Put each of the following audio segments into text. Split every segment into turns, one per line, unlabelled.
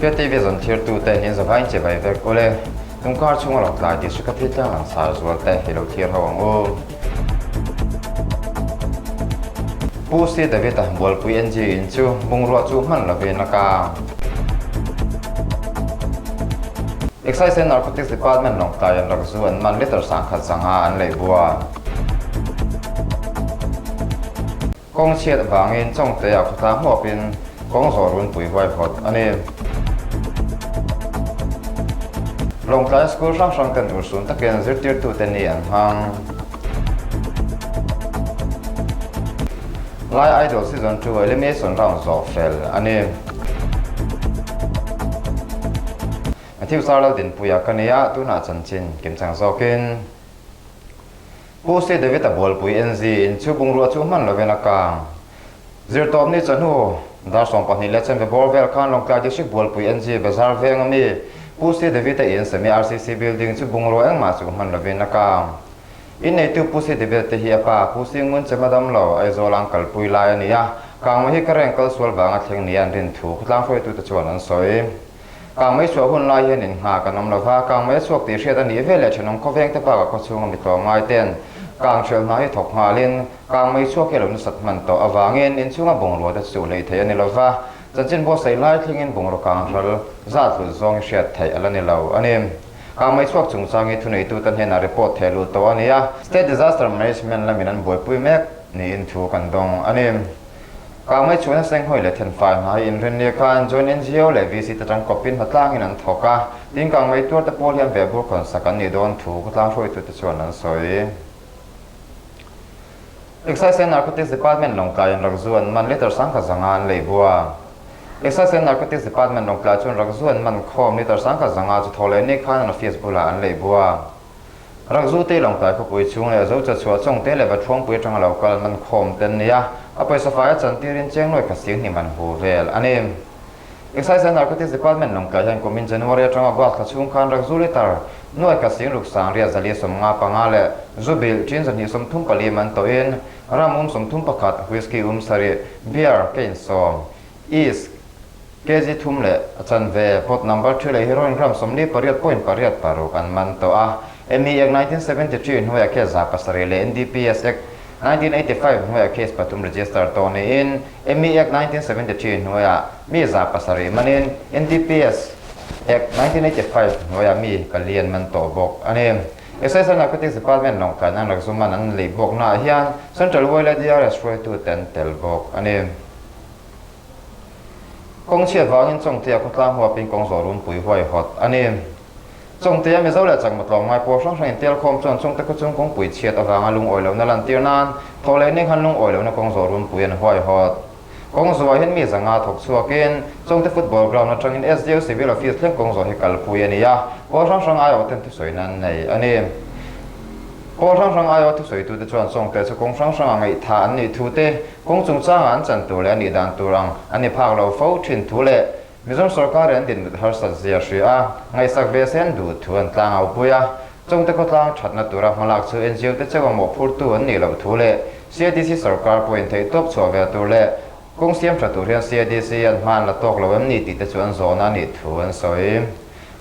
Fia TV zawn thirtute in zavain che vai vek ule. Tungkar chhunga lo tlai tih hre ka thil tlang langsar zual te i lo thlir ho ang u. Pu C David-a Bualpui NG in chu bungrua chu hman lovin a kang. Excise and Narcotics Department Lawngtlai an rak zu an man litre 1500 an lei bua. Kawng chhiat vangin Chawngtea khawtlang huapin kawng zawh runpui huaihawt a ni. Lawngtlai School hrang hrang ten urhsun takin zirtirtute ni an hmang. Lai Idol Season 2 Elimination Round zawh fel a ni. Matthew Sarlal Dinpuia ka nia, tunah chanchin kimchang zawkin. Pu C David-a Bualpui NZ in chu bungrua chu hman lovin a kang. Zirtawpni chawhnu dar 12 leh chanve bawr vel khan Lawngtlai District Bualpui NZ Bazar veng ami Pu C David-a in semi RCC building chu bungrua engmah chu hman lovin a kang. Inneitu Pu C David-a te hi a pa Pu C Ngun Chema damlo Aizawl an kalpui lai a ni a, kangmei hi ka reng kal sual vanga thleng nia an rin thu khawtlang hruaitute chuan an sawi. Kangmei chhuah hun lai hian inngha kan awm lova, kangmei a chhuak tih hriat a nih veleh thenawm khawveng te bakah khawchhunga mi tlawmngai ten kang hrial hna hi thawk nghalin kangmei chhuak hi a lo nasat hman tawh avangin inchhunga bungrua te chu hleih theih a ni lova, chanchin buatsaih lai thlengin bungraw kang hral zat hlut zawng hi hriat theih a la ni lo a ni. Kangmei chhuak chungchang hi thuneitute hnenah report theh lut tawh a ni a, State Disaster Management lamin an buaipui mek niin thu kan dawng a ni. Kangmei chhuahna senghawi leh thenfai hna hi inrinni khan Joint NGO leh VC te tangkawpin hnatlangin an thawk a, tin kangmei tuarte pawl hian vehbur khawnsak an nih dawn thu khawtlang hruaitute chuan an sawi. Excise and Narcotics Department Lawngtlai in rakzu an man litre 1500 an lei bua. Excise and Narcotics Department Lawngtlai chuan rakzu an man khawm litre 1500 chu thaw leh ni khan an office bulah an lei bua. Rakzu te Lawngtlai khawpui chhung leh Zocha chhuah Chawngte leh Vathuangpui atanga lo kal man khawm te an ni a, a pawisa fai a chantirin cheng nuai kha sing hnim an hu vel a ni. Excise and Narcotics Department Lawngtlai hian kumin January atanga August thla chhung khan rakzu litre nuai kha sing ruk 9,855 leh zu bilh tin 234 man tawhin ram 31, whisky 7, beer cane 10, yeast kg 3 leh a chanve, pot number 3 leh heroin gram 48.86 an man tawh a. ME Act 1973 hnuaiah case 700 leh NDPS Act 1985 hnuaiah case 3 register tawh niin ME Act 1973 hnuaiah mi 700 manin NDPS Act 1985 hnuaiah mi 4 an man tawh bawk a ni. Excise and Narcotics Department Lawngtlai nan rakzuman an lei bawknaah hian Central Y leh DRS hruaitute an tel bawk a ni. Kawng chhiat vangin Chawngtea khawtlang huapin kawng zawh runpui huaihawt a ni. Chawngtea Mizo leh Chakma tlawmngai pawl hrang hrang intelkhawm chuan Chawngte khawchhung kawngpui chhiat avanga lungawi lohna lantir nan thaw leh ning han lungawi lohna kawng zawh runpui an huaihawt. Kawng zawhah hian mi 500 thawk chhuakin Chawngte football ground atangin SDO Civil Office thleng kawng zawh hi kalpui a ni a, pawl hrang hrang aiawh ten thusawi nan nei a ni. Pawl hrang hrang aiawh thusawitute chuan Chawngte chu kawng hrang hranga ngaihtha an nih thu te, kawng chungchanga an chan tur leh a nih dan tur ang an ni phak lo fo thin thu leh Mizoram sorkar in an dinmut harsat zia hria a, ngaihsak ve se an duh thu an tlang au pui a. Chawngte khawtlang thatna tura hmalak chu NGO te chauh a mawhphurtu an nih loh thu leh CADC sorkar pawhin theihtawp chhuah ve tur leh kawng siam tha tur hian CADC an hma an la tawk lo em ni tih te chu an zawhna a nih thu an sawi.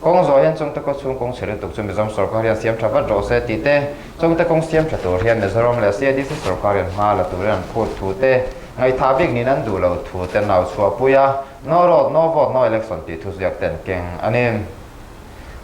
Kawng zawh hian Chawngte khawchhung kawng chhe lutuk chu Mizoram sorkar hian siam tha vat rawh se tih te, Chawngte kawng siam tha tur hian Mizoram leh CADC sorkar hian hma la turin an phut thu te, ngaihthah bik niin an duh loh thu te an au chhuahpui a. No road, no vote, no election tih thuziak te an keng a ni.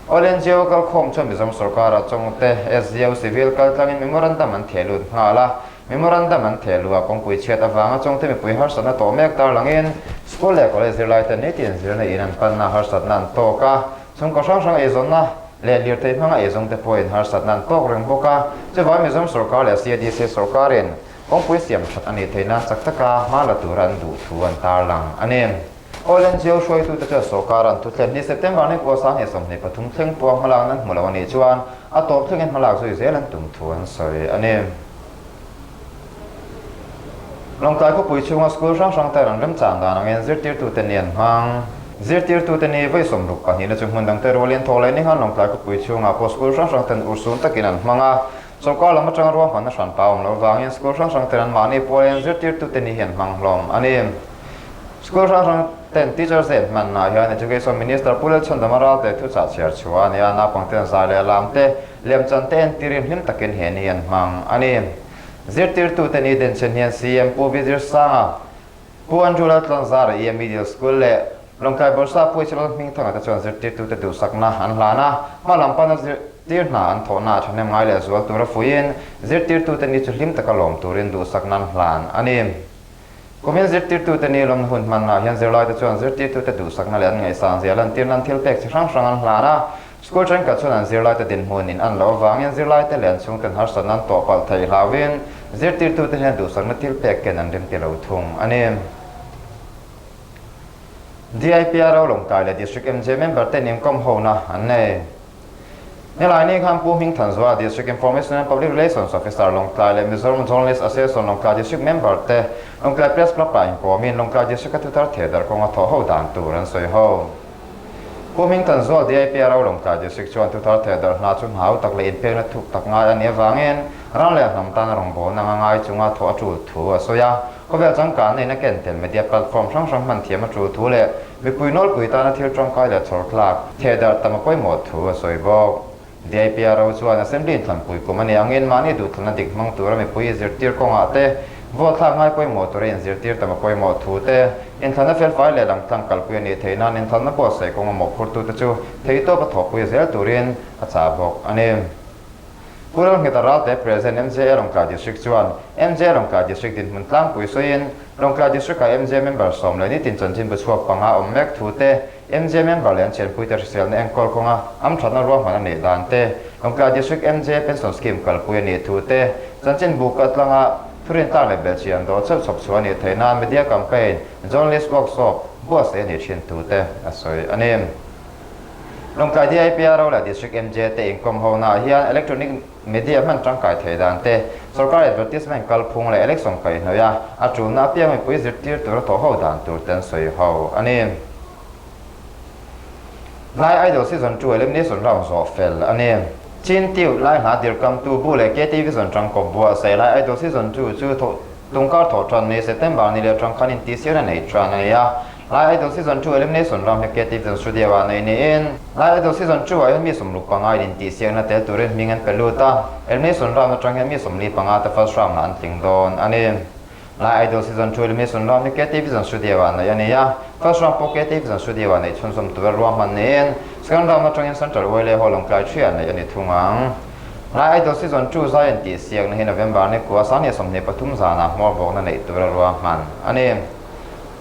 All NGO kalkhawm chuan Mizoram sorkara Chawngte SDO Civil kaltlangin memorandum an theh lut nghal a. Memorandum an theh luh a kawngpui chhiat avanga Chawngte mipui harsatna tawh mek tarlangin school leh college zirlaite nitin zirna in an panna harsatna an tawk a, chhungkaw hrang hrang eizawnna leh lirthei hmanga eizawngte pawhin harsatna an tawk reng bawk a. Chuvang Mizoram sorkar leh CADC sorkarin Kawngpui siam that a nih theih nan chak taka hma la tura an duh thu an tarlang a ni. All NGO hruaitute chuan sorkar an thuthlen ni September ni kua 2023 thleng pawha hmalakna an hmu lo a nih chuan a tawp thlengin hmalak zui zel an tum thu an sawi a ni. Lawngtlai khawpui chhunga school hrang hrang ten an remchang dan angin zirtirtute ni an hmang. Zirtirtute ni vawi 62 na chu hmun dangte rualin thaw leh ni khan Lawngtlai khawpui chhungah pawh school hrang hrang ten urhsun takin an hmang a. Sorkar lam atanga ruahmanna hran pa awm loh vangin school hrang hrang ten anmahni pualin zirtirtute ni hi an hmang hlawm a ni. School hrang hrang ten Teachers Day an hmannaah hian Education Minister Pu Lalchhandama Ralte thuchah chhiar chhuah a ni a, naupangten zai leh lam te, lemchan te entirin hlim takin he ni an hmang a ni. Zirtirtute ni denchhen hian CM Pu Vijir Sanga, Pu Andrew Laltlanzara EM Middle School leh Lawngtlai Bawrhsa Pu Ichilal Hmingthanga te chuan zirtirtute duhsakna an hlan a, hma lam pana zirtir hna an thawhna a thahnem ngai leh zual tura fuiin zirtirtute ni chu hlim taka lawm turin duhsakna an hlan a ni. Kumin zirtirtute ni lawmna hun hmannaah hian zirlaite chuan zirtirtute duhsakna leh an ngaihsan zia lantirna an thil pek chi hrang hrang an hlan a, School thenkhat chuan an zirlaite dinhmun in an loh avangin zirlaite leh an chhungten harsatna an tawh palh theih hlauhin zirtirtute hian duhsakna thil pek ken an rimti lo thung a ni. DIPRO Lawngtlai leh District MJ member ten inkawm hona an nei. Nilaini khan Pu Hmingthanzua, District Information and Public Relations Officer Lawngtlai leh Mizoram Journalist Association Lawngtlai District member te Lawngtlai Press Club-ah inkawmin Lawngtlai District-a thuthar thehdarh kawnga thawh ho dan tur an sawi ho. Pu Hmingthanzual DIPRO Lawngtlai District chuan thuthar thehdarh hna chu hna tak leh inpekna thuk tak ngai a nih avangin ram leh hnam tana rawngbawlna anga ngai chunga thawh a tul thu a sawi a. Khawvel changkanna in a ken tel media platform hrang hrang hman thiam a tul thu leh mipui nawlpui tana thil tangkai leh chhawr tlak thehdarh tam a pawimawh thu a sawi bawk. DIPRO chuan Assembly inthlanpui kum a nih angin mahni duhthlanna dik hmang tura mipui zirtir kawngah te, vote thlak ngai pawimawh tura inzirtir tam a pawimawh thu te, inthlanna felfai leh langtlang kalpui a nih theih nan inthlanna buatsaih kawnga mawhphurtute chu theihtawp a thawhpui zel turin a chah bawk a ni. Pu Lalngheta Ralte President MJA Lawngtlai District chuan MJA Lawngtlai District dinhmun tlangpui sawiin Lawngtlai District-ah MJA member sawm leh nitin chanchinbu chhuak panga awm mek thu te, MJ member leh an chenpuite hriselna enkawl kawnga amthatna ruahman a neih dan te, Lawngtlai District MJ Pension Scheme kalpui a nih thu te, chanchinbu kaltlanga thurintlak leh belhchian dawh chauh chhawp chhuah a nih theih nan media campaign, journalist workshop buatsaih a nih thin thu te a sawi a ni. Lawngtlai DIPRO leh District MJ te inkawm honaah hian electronic media hman tangkai thei dan te, sorkar advertisement kalphung leh election kaihhnawih a, a tulna apiang mipui zirtir tura thawh ho dan tur te an sawi ho a ni. Lai Idol Season 2 Elimination Round zawh fel a ni. Chin Tiu Lai hla dirkamtu bu leh KTV zawn tangkawp buatsaih Lai Idol Season 2 chu thawh tungkar thawh tan ni September ni leh tangkhan intihsiakna nei tan a ni a. Lai Idol Season 2 Elimination Round hi KTV zawn studio ah nei niin Lai Idol Season 2 ah hian mi 65 in intihsiakna tel turin hming an pe lut a, Elimination Round atang hian mi 45 te first round ah an tling dawn a ni. Lai Idol Season 2 Elimination Round hi KTV zawn studio ah neih a ni a, first round pawh KTV zawn studio ah neih chhunzawm tura ruahman niin second round atangin Central Oile Hall Lawngtlai ṭhiah neih a ni thung ang. Lai Idol Season 2 zai intihsiakna hi November ni kua 23 zanah hmawr bawkna neih tura ruahman a ni.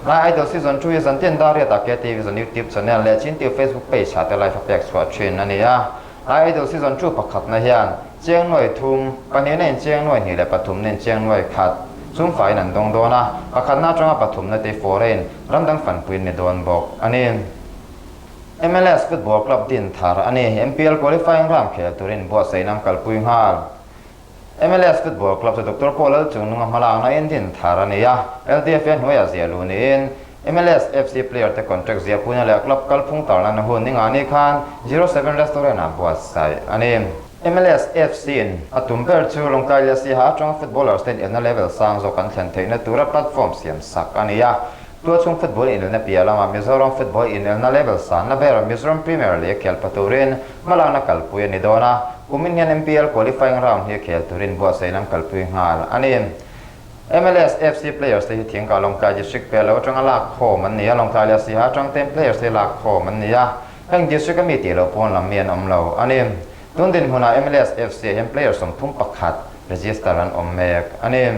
Lai Idol Season 2 hi zantin dar riatah KTV zawn YouTube channel leh Chintiu Facebook page ah te live a pek chhuah thin a ni a. Lai Idol Season 2 pakhatna hian chiang nuai thum, pahnihna in chiang nuai hnih leh pathumna in chiang nuai khat chhung faiin an dawng dawn a, pakhatna atanga pathumna te foreign ram dang fanpui an ni dawn bawk a ni. MLS Football Club din thar a ni. MPL qualifying round khel turin buatsaihna an kalpui nghal. MLS Football Club chu Doctor Paul Lalchungnunga hmalakna in din thar a ni a, LDFA hnuaiah ziah luh niin MLS FC player te contract ziah puina leh club kalphung tarlanna hun ninga ni khan Zero Seven Restaurant ah buatsaih a ni. MLS FC in a tum ber chu Lawngtlai leh Siaha atanga footballers ten elna level sang zawk an thlen theihna tura platform siam sak a ni a, Tualchhung football inelna piah lamah Mizoram football inelna level sanna ber Mizoram Premier League khel pha turin hmalakna kalpui a ni dawn a, kumin hian MPL qualifying round hi khel turin buatsaihna an kalpui nghal a ni. MLS FC players te hi Thingkah Lawngtlai District pel lo atanga lak khawm an ni a, Lawngtlai leh Siaha atang ten players te lak khawm an ni a, heng district a mi tih loh pawn lam mi an awm lo a ni. Tun dinhmunah MLS FC ah hian player 31 register an awm mek a ni.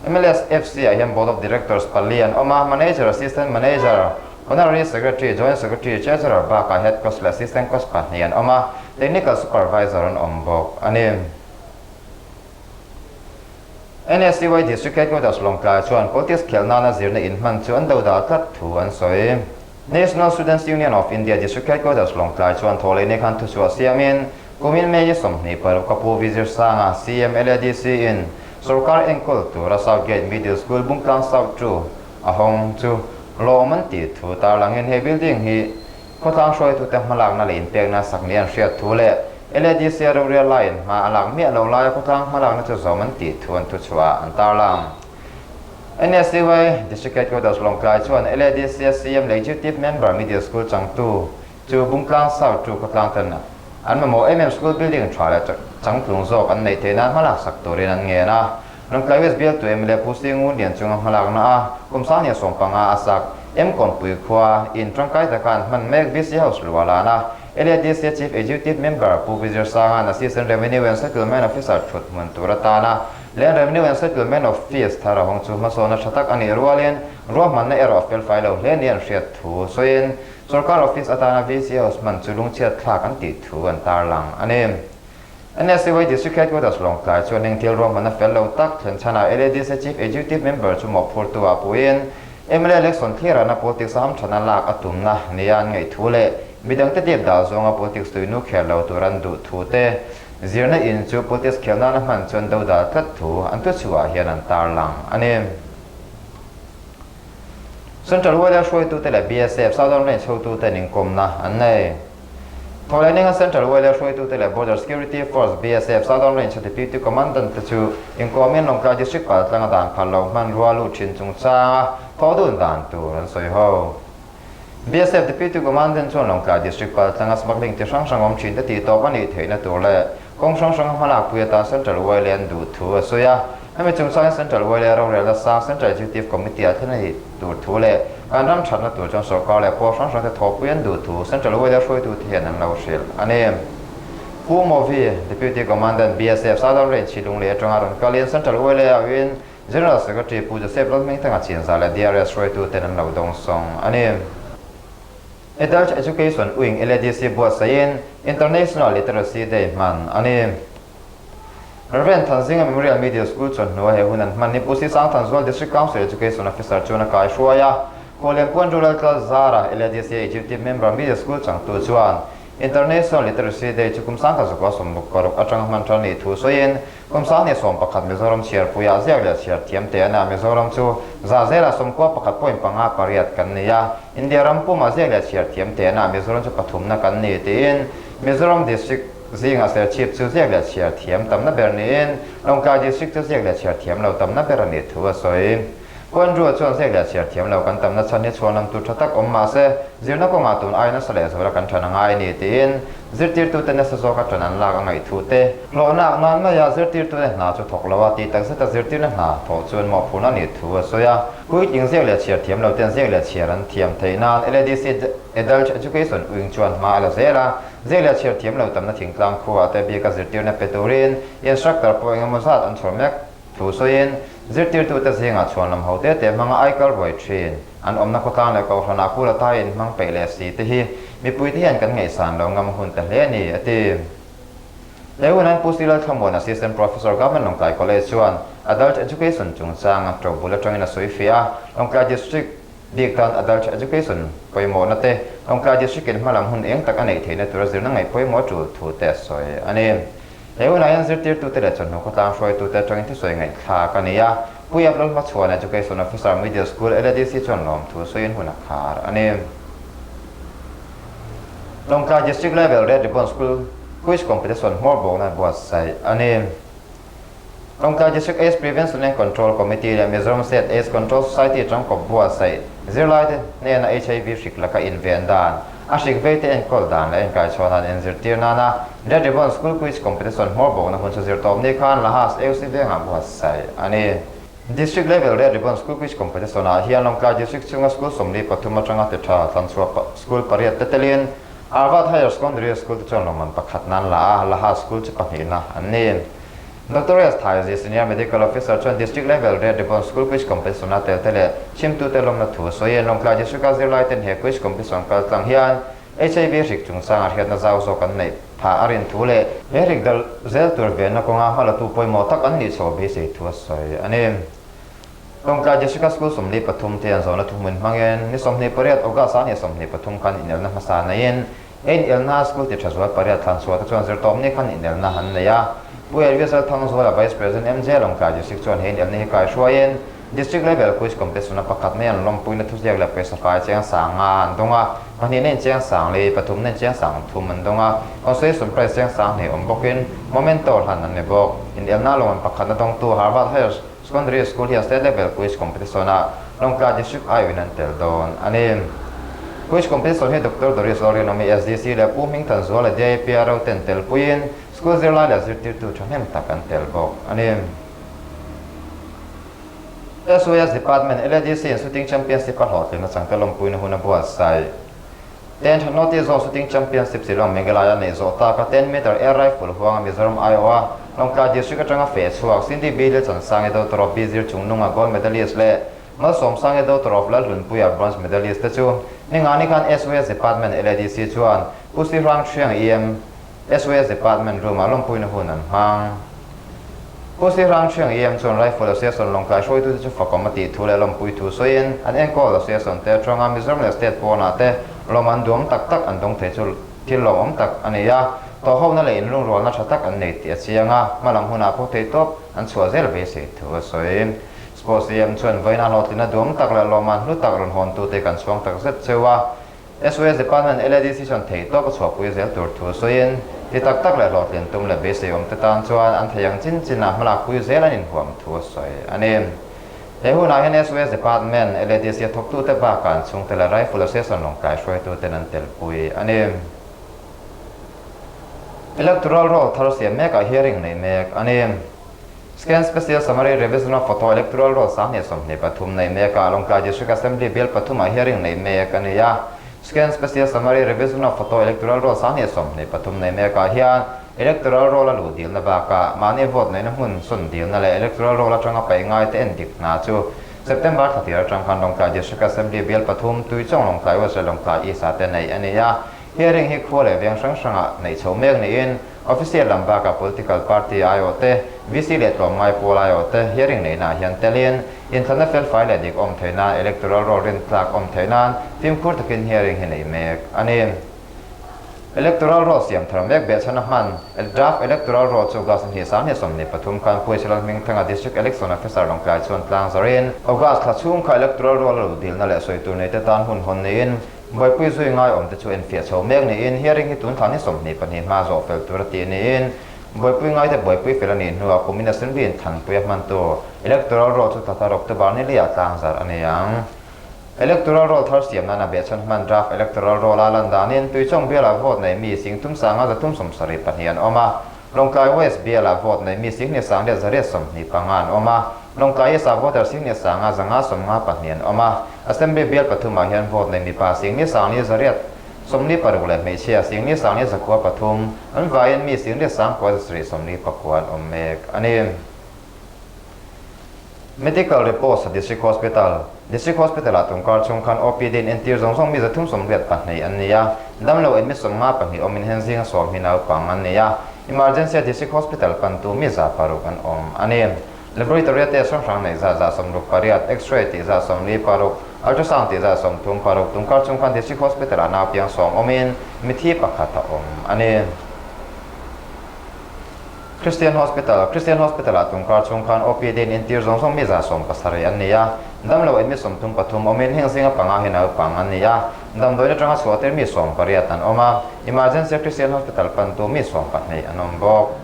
MLS FC ah hian Board of Directors pali an awm a, Manager, Assistant Manager, Honorary Secretary, Joint Secretary, Treasurer bakah Head Coach leh Assistant Coach pahnih an awm a, Technical Supervisor an awm bawk a ni. NSUI District Headquarters Lawngtlai chuan Politics khelh nana zirna inhman chu an do dah tlat thu an sawi. National Students Union of India District Headquarters Lawngtlai chuan thawhlehni khan thuchhuah siamin kumin May 26 ka Pu Vizir Sanga, CM LADC in Sorkar enkawl tura South Gate Middle School Bungtlang South 2 a hawng chu lawm an tih thu tarlangin he building hi khawtlang hruaitute hmalakna leh inpekna sak ni an hriat thu leh LADC a rorial laiin hma a lak miah lo laia khawtlang hmalakna chu zawm an tih thu an thuchhuah an tarlang. NSUI District Headquarters Lawngtlai chuan LADC-a CM leh Executive Member Middle School changtu chu Bungtlang South chu khawtlang ten an mamawh em em school building tha leh changtlung zawk an neih theih nan hmalak sak turin an ngen a. Lawngtlai West bialtu mla Pu Singu Lian chunga hmalakna a kum sanghnih 15 a sak Mkawnpui khua in tangkai taka an hman mek VC House luah lan a LADC Chief Executive Member Pu Vijay Sanga'n Assistant Revenue and Settlement Officer thut hmun tur atana Land Revenue and Settlement Office thar a hawng chu hmasawnna tha tak a nih rualin ruahmanna erawh a felfai lo hle nia an hriat thu sawiin Sorkar Office atana VC House hman chu lungchhiat thlak an tih thu an tarlang a ni. NSUI District Headquarters Lawngtlai chuan engthil ruahmanna fel lo tak thlen chhanah LADC Chief Executive Member chu mawhphurtu ah puiin mla election thlir-ana politics a hamthana lak a tumna nia an ngaih thu leh midangte dip dah zawnga politics tuinu khel lo tur an duh thu te zirna in chu politics khel nana hman chuan do dal tlat thu an thuchhuah hian an tarlang a ni. Central Wailer hruaitute leh BSF Southern Range hotuten inkawmna an nei. Thawhlehninga Central Wailer hruaitute leh Border Security Force, BSF, Southern Range-a Deputy Commandant te chu inkawmin Lawngtlai District paltlanga dan phal lo hmanrua lut thin chungchanga thawh dun dan tur an sawi ho. BSF Deputy Commandant chuan Lawngtlai District paltlanga smuggling ti hrang hrang awm thin te tih tawp a nih theihna tur leh kawng hrang hranga hmalakpui atan Central Wailer an duh thu a sawi a. Hemi chungchangin Central Wailer rorelna sang Central Executive Committee-ah thlen a nih tur thu leh kan ram thatna tur chuan sorkar leh pawl hrang hrangte thawhpui an duh thu Central Wailer hruaitute hian an lo hrilh a ni. Pu Movi, Deputy Commandant BSF Southern Range hi Lunglei atanga rawn kalin Central Wailer auin General Secretary Pu Joseph Lalhmingthanga chinzah leh DRS hruaituten an lo dawngsawng a ni. Adult Education Wing LADC buatsaihin International Literacy Day hman a ni. Rev. Thanzinga Memorial Middle School chuan hnua he hun an hman hi Pu Si Sangthanzual District Council Education Officer chuan a kaihruai a. Khuallian Puan Rural Tlal Zara LADC Executive Member Middle School changtu chuan International Literacy Day chu kum 1966 atanga hman tan nih thu sawiin Kum 2011 Mizoram chhiarpuiah ziak leh chhiar thiam teh a nia. Mizoram chu za zela 11 point panga pariat kan ni a, India ram pumah ziak leh chhiar thiam teh a nia. Mizoram chu pathumna kan ni tiin Mizoram District zingah Serchhip chu ziak leh chhiar thiam tamna ber niin Lawngtlai District chu ziak leh chhiar thiam lo tamna ber a nih thu a sawi. Pu Andrew chuan ziak leh chhiar thiam lo kan tamna chhan hi chhuan lam tur tha tak awm mahse zirna kawngah tun ai nasa leh zuala kan than a ngai a ni tiin zirtirtute nasa zawka tan an lak a ngaih thu te hlawhnak nan maia zirtirtute hna chu thawk lo a tih takzeta zirtirna hna thawh chuan mawhphurhna a nih thu a sawi a. Puitling ziak leh chhiar thiam lo ten ziak leh chhiar an thiam theih nan LADC Adult Education Wing chuan hma a la zel a, ziak leh chhiar thiam lo tamna thingtlang khuaah te bika zirtirna pe turin instructor pawh engemaw zat an chhawr mek. Thu sawiin, zirtirtute zingah chhuanlam ho te te hmanga aikal ruai thin, an awmna khawtlang leh kohhranah kul atai inhmang peih leh si te hi mipuite hian kan ngaihsan lo ngam hun ta hle a ni, a ti. He hunan Pu Silal Thlamuan Assistant Professor Government Lawngtlai College chuan Adult Education chungchanga ṭobul aṭangin a sawi fiah a, Lawngtlai District bik tan Adult Education pawimawhna te, Lawngtlai District in hmalam hun eng tak a neih theihna tura zirna ngaih pawimawh ṭul thu te a sawi a ni. He hunah hian zirtirtute leh chawhnu khawtlang hruaitute atangin thusawi ngaihthlak a ni a, Pu Iap Lalhmachhuan Education Officer Middle School LADC chuan lawmthu sawiin hun a khar a ni. Lawngtlai District Level Red Ribbon School Quiz Competition hmawr bawkna buatsaih a ni. Lawngtlai District AIDS Prevention and Control Committee leh Mizoram State AIDS Control Society tangkawp buatsaih zirlaite hnena HIV hrik laka inven dan, a hrik veite enkawl dan leh enkaichhuah dan inzirtir nana Red Ribbon School Quiz Competition hmawr bawkna hun chu zirtawp ni khan Lahas AUC vengah buatsaih a ni. District Level Red Ribbon School Quiz Competition ah hian Lawngtlai District chhunga school 43 atanga ti tha tlanchhuah school pariat te telin Arvat Higher Secondary School te chuan lawmman pakhat nan la a, Lahas School chu pahnihna an ni. Doctor S. Thaizi, Senior Medical Officer chuan District Level Red Ribbon School Quiz Competition a tel te leh chhimtute lawmna thu a sawi. Lawngtlai District-a zirlai ten he quiz competition kal tlang hian HIV hrik chungchanga hriatna zau zawk an neih phah a rin thu leh he hrik dal zel tur venna kawnga hmalatu pawimawh tak an nih chhoh beisei thu a sawi a ni. Lawngtlai District-a School 43 te an zawhna thuhmun hmangin ni 28 August a ni 23 khan inelna hmasa neiin he inelna school ti tha zual pariat thlan chhuah te chuan zirtawpni khan inelna an nei a. Pu Elvis Lalthangzuala Vice President MJ Lawngtlai District chuan he inelna hi kaihruaiin District Level Quiz Competition-a pakhat mai an lawmpuina thuziak leh pawisa fai cheng sang nga an dawng a, pahnihna in cheng sang li, pathumna in cheng sang thum an dawng a, consolation prize cheng sang hnih awm bawkin memento hlan an ni bawk. Inelna lawmman pakhatna dawngtu Harvard Higher. Secondary School hian State Level Quiz Competition-ah Lawngtlai District aiawhin an tel dawn a ni. Quiz Competition hi Doctor Doris Lalrinawmi, SDC leh Pu Hmingthanzuala, DIPRO ten tel puiin school zirlai leh zirtirtu thahnem tak an tel bawk a ni. SOS Department, LADC in Shooting Championship a hlawhtlinna changte lawmpuina hun a buatsaih. Tenth North Zone Shooting Championship Shillong Meghalaya neih zawh taka 10 meter air rifle huanga Mizoram aiawha Lawngtlai District atanga feh chhuak Cindy Bailey Chansangi Daughter of Bizir Chungnunga gold medalist leh Malsawmsangi Daughter of Lalhlunpuia bronze medalist te chu ningani khan SOS Department LADC chuan Pu Sihrang Thiang EM SOS Department room-ah lawmpuina hun an hmang. Pu Sihrang Thiang EM chuan Rifle Association Lawngtlai hruaitute chu fakawm a tih thu leh lawmpui thu sawiin an enkawl Association te atanga Mizoram leh State pawnah te lawm an duam tak tak an dawng thei chu thil lawmawm tak a ni a, thawhhona leh inlungrualna tha tak an nei tih a chiang a, hmalam hunah pawh thei tawp an chhuah zel beisei thu a sawi. Sports EM chuan vawiin a hlawhtlina duam tak leh lawmman hlu tak rawn hawntute kan chhuang tak zet cheu a, SOS Department LADC chuan theihtawp a chhuahpui zel tur thu sawiin, ti tak tak leh hlawhtlin tum leh beisei awmte tan chuan an thei ang chin chinah hmalakpui zel an inhuam thu a sawi a ni. He hunah hian SOS Department LADC a thawktute bakah an chhungte leh Rifle Association lawngtlai hruaituten an telpui a ni. Electoral Roll thar siam mekah hearing nei mek a ni. Scan Special Summary Revision of Photo Electoral Roll 2023 nei mekah Lawngtlai District Assembly bial pathumah hearing nei mek a ni a. Scan Special Summary Revision of Photo Electoral Roll 2023 nei mekah hian Electoral Roll a luh dilna bakah mahni vote neihna hmun sawn dilna leh Electoral Roll atanga paih ngaite en dik hna chu September thla tir atang khan Lawngtlai District Assembly bial pathum Tuichawng Lawngtlai West leh Lawngtlai East ah te neih a ni a. Hearing hi khua leh veng hrang hrangah neih chho mek niin Official lam bakah Political Party aiawh te, VC leh tlawmngai pawl aiawh te hearing neihnaah hian telin inthlanna felfai leh dik awm theih nan Electoral Roll rintlak awm theih nan fimkhur takin hearing hi neih mek a ni. Electoral Roll siam thar mek behchhana hman Draft Electoral Roll chu August 2023 khan Puisalal Hmingthanga District Election Officer Lawngtlai chuan tlang zarin August thla chhung kha Electoral Roll a luh dilna leh sawi tur neite tan hun hawn niin Buaipui zui ngai awmte chu enfiah chho mek niin hearing hi tun thlan hi 22 hma zawh fel tur a tih niin buaipui ngaite buaipui fel a nih hnuah kumin assembly in thanpui a hman tur electoral roll chu thla thar October ni liah tlang zarh a ni ang. Electoral roll thar siam nana behchhan hman draft electoral roll a lan danin Tuichawng bialah vote nei mi 300 372 an awm a, Lawngtlai West bialah vote nei mi 2185 an awm a, Lawngtlai East ah voter 1152 an awm a, Assembly bial pathumah hian vote nei mipa 11,846 leh hmeichhia 11,903 an vaiin mi 9,779 an awm mek a ni. Medical Reports District Hospital, District Hospital-ah tungkar chhung khan OPD in entir zawng zawng mi 382 an ni a, damlo admit 52 awmin hen zinga 10 hi naupang an ni a, Emergency-a District Hospital pantu mi 600 an awm a ni. Laboratory-a test hrang hrang neih zat 68, X-ray tih zat 46, Ultrasound tih zat 36 tungkar chhung khan District Hospital-ah naupiang 10 awmin mithi pakhat a awm a ni. Christian Hospital, Christian Hospital-ah tungkar chhung khan OPD in entir zawng zawng mi 70 an ni a, damlo admit 33 awmin heng zinga panga hi naupang an ni a, damdawiin atanga chhuahtir mi 18 an awm a, Emergency Christian Hospital pantu mi 12 an awm bawk.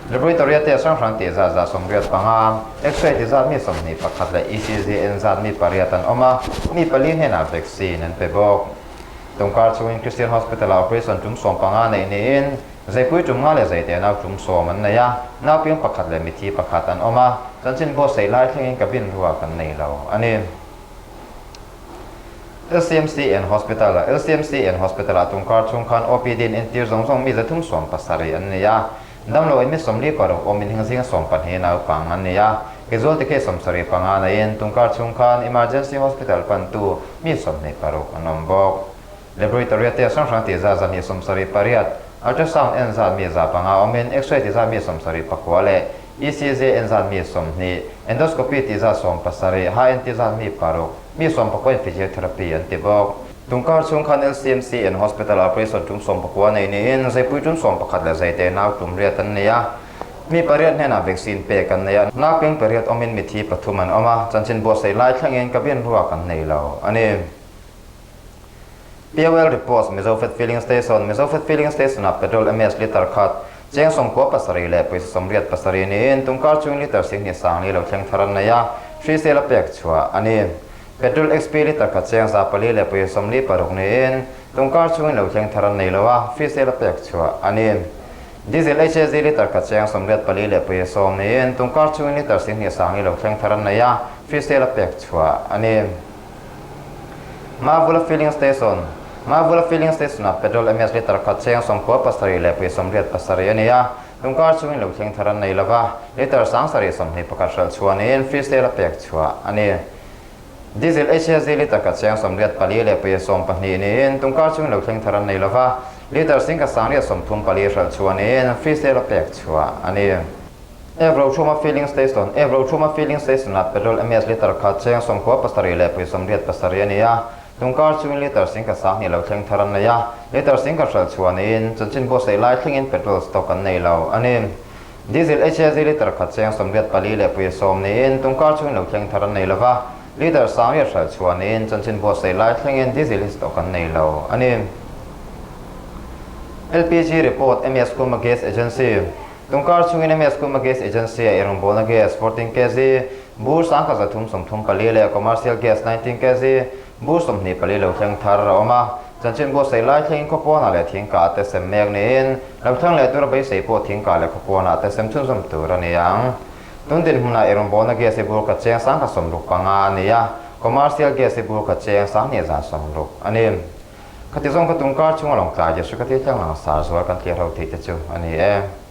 Laboratory-a test hrang hrang tih zat 85, X-ray ti zat mi 21 leh ECG en zat mi pariat an awm a, mi pali hnenah vaccine an pe bawk. Tungkar chhungin Christian Hospital-ah operation tum 15 neih niin, Zaipui tum nga leh zaite nau tum 10 an nei a, naupiang pakhat leh mithi pakhat an awm a, chanchin buatsaih lai thlengin cabin ruak an nei lo a ni. LCMC and Hospital, LCMC and Hospital-ah tungkar chhung khan OPD in entir zawng zawng mi 370 an nei a, damlo in mi 46 awmin heng zinga 12 naupang an nei a, casualty case 75 neiin tungkar chhung khan Emergency Hospital pantu mi 26 an awm bawk. Laboratory-a test hrang hrang tih zat 278, ultrasound en zat mi 500 awmin X-ray tih zat mi 79 leh ECG en zat mi 20, endoscopy tih zat 17, HNT zat mi paruk, mi 19 in physiotherapy an ti bawk. Tungkar chhung khan LCMC and Hospital operation tum 19 nei niin zaipui tum 11 leh zaite nau tum riat an nei a. Mi pariat hnenah vaccine pek an nei a, nauping pariat awmin mithi pathum an awm a, chanchin buatsaih lai thlengin cabin ruak an nei lo a ni. POL Reports, Mizofed Filling Station, Mizofed Filling Station-ah petrol MS litre khat Cheng 97 leh pawisa 87 niin tungkar chhungin litre 20 sangli lo thleng thar an nei a, hrisel a pek chhuah a ni. Petrol XP litre khat cheng 400 leh pawisa 46 niin tungkar chhungin lo thleng thar an nei lo a, hrisel a pek chhuah a ni. Diesel HAZ litre khat cheng 84 leh pawisa 10 niin tungkar chhungin litre 20 sangli lo thleng thar an nei a, hrisel a pek chhuah a ni. Mavula Filling Station, Mavula Filling Station-ah petrol MS litre khat cheng 97 leh pui 87 a ni a, tungkar chungin lo thleng thar an nei lova, litre 721 hralh chhuah niin free sale a pek chhuah a ni. Diesel HSD litre khat cheng 84 leh pui 12 niin tungkar chungin lo thleng thar an nei lova, litre 1834 hralh chhuah niin free sale a pek chhuah a ni. Evrothuma Filling Station, Evrothuma Filling Station-ah petrol MS litre khat cheng 97 leh pui 87 a ni a, tungkar chungin litre 10,020 lo thleng thar an nei a, litre 10,000 hralh chhuah niin chanchin buatsaih lai thlengin petrol stock an nei lo a ni. Diesel HAZ litre khat cheng 84 leh pui 10 niin tungkar chungin lo thleng thar an nei lo va, litre 800 hralh chhuah niin chanchin buatsaih lai thlengin diesel hi stock an nei lo a ni. LPG Report, MS Kuma Gas Agency. Tungkar chungin MS Kuma Gas Agency-a eirawngbawlna gas 14 kg, bur 1334 leh commercial gas 19 kg, bur 24 lo thleng thar a awm a. Chanchin buatsaih lai thlengin khawpawnah leh thingkah te sem mek niin, lo thleng leh tura beisei pawh thingkah leh khawpawnah te sem chhunzawm tur a ni ang. Tun dinhmunah eirawngbawlna gas hi bur khat cheng 1065 a ni a, commercial gas hi bur khat cheng 2260 a ni. Khati zawng kha tungkar chunga lawngtlai Jesuh ka thil thleng lang sar zual kan tlir ho tih te chu a ni e.